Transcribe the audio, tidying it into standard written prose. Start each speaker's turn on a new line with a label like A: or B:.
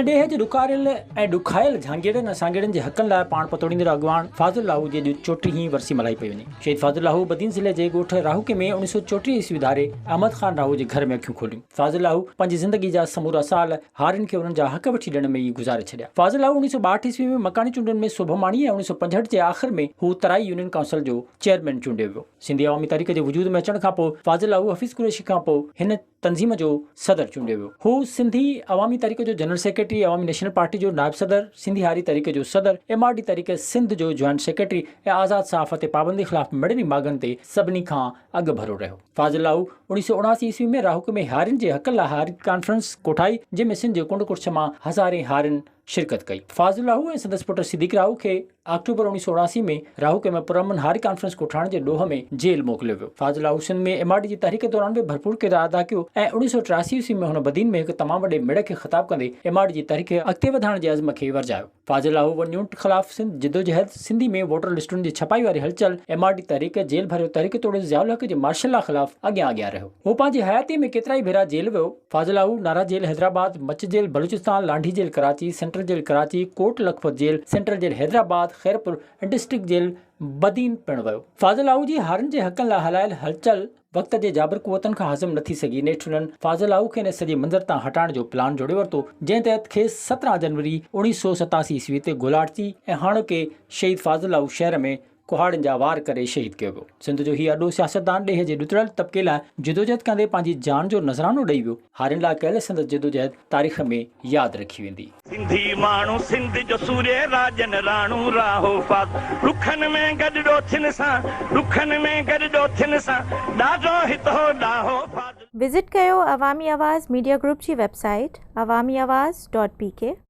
A: هن ڏيهه جي ڏڪاريل ۽ ڏکايل جهانگيئڙن ۽ سانگيئڙن جي حقن لاء پاڻ پتوڙيندڙ اڳواڻ فاضل لاهو جي اڄ چوٽيهين ورسي ملهائي پئي وڃي. شهيد فاضل لاهو بدين ضلعي جي ڳوٺ راهوڪي ۾ 1934 عيسوي ڌاري احمد خان راهو جي گهر ۾ اکيون کوليون. فاضل لاهو پنهنجي زندگي جا سمورا سال هارين کي انهن جا حق وٺي ڏيڻ ۾ ئي گذاري ڇڏيا. فاضل لاهو 1962 عيسوي ۾ مڪاني چونڊن ۾ سوڀ ماڻي ۽ 1965 جي آخر ۾ هو ترائي يونين ڪائونسل جو چيئرمين چونڊيو ويو. سنڌي عوامي تحريڪ جي وجود ۾ اچڻ کانپوء فاضل لاهو حفيظ قريشي کانپوء هن تنظيم جو صدر چونڊيو ويو. هو سنڌي عوامي تحريڪ جو general secretary, Awami national party جو نائب صدر، سنڌي هاري تحريڪ جو صدر، ايم آر ڊي تحريڪ سنڌ جو جوائنٽ سيڪريٽري ۽ آزاد صحافت تي پابندي خلاف مڙني ماڳن تي سڀني کان اڳ ڀرو رهيو. فاضل لاهو 1979 عيسوي ۾ راهوڪ ۾ هارين جي حقن لاء هاري ڪانفرنس ڪوٺائي، جنهن ۾ سنڌ جي ڪنڊ ڪڙڇ مان هزارين هارين شرڪت ڪئي. فاضل راهو ۽ سندس پٽ صديق راهو کي آڪٽوبر 1979 ۾ راهوڪي ۾ پرامن هاري ڪانفرنس ڪوٺائڻ جي ڏوهه ۾ جيل موڪليو ويو. Fazal Rahu Sindh ۾ M R D جي تحريڪ دوران به ڀرپور ڪردار ادا ڪيو ۽ 1983 عيسوي ۾ هن بدين ۾ هڪ تمام وڏي ميڙ کي خطاب ڪندي ايم آر ڊي جي تحريڪ کي اڳتي وڌائڻ جي عزم کي ورجايو. فاضل راهو ون يونٽ خلاف سنڌ جدوجهد، سنڌي ۾ ووٽر لسٽن جي ڇپائي واري هلچل، ايم آر ڊي تحريڪ، جيل ڀريو تحريڪ توڙي ضياء الحق جي مارشل لا خلاف اڳيان اڳيان رهيو. هو پنهنجي حياتيء ۾ ڪيترائي ڀيرا جيل ويو. Fazil Lahu, Nara jail Hyderabad, Mach jail Balochistan, Landhi jail Karachi, central jail Karachi, Kot Lakhpat jail, central jail Hyderabad, Khairpur ۽ district jail Badin پڻ ويو. فاضل لاهو جي هارين جي حقن لاء هلايل هلچل وقت جي جابر قوتن کان هضم نه ٿي سگهي، نيٺ انهن فاضل لاهو کي ان سڄي منظر تان هٽائڻ جو پلان جوڙي ورتو، جنهن تحت کيس 17 جنوري 1987 عيسوي تي گولاڙچي ۽ هاڻوڪي شهيد فاضل لاهو شهر ۾ ڪهاڙين جا وار ڪري شهيد ڪيو ويو. سنڌ جو هي ارڏو سياستدان ڏيهه جي ڏتڙيل طبقي لاء جدوجهد ڪندي پنهنجي جان جو نذرانو ڏئي ويو. هارين لاء ڪيل سندس جدوجهد تاريخ ۾ ياد رکي ويندي.
B: سنڌي ماڻهو سنڌ جو سورهيه راڄن راڻو راهو فاز ڏکن ۾ گڏ ڏوٿين سان ڏکن ۾ گڏ ڏوٿين سان ڏاڍو هت هو ڏاهو فاضل.
C: وزٽ ڪيو عوامي آواز ميڊيا گروپ جي website Awami Awaz dot P K.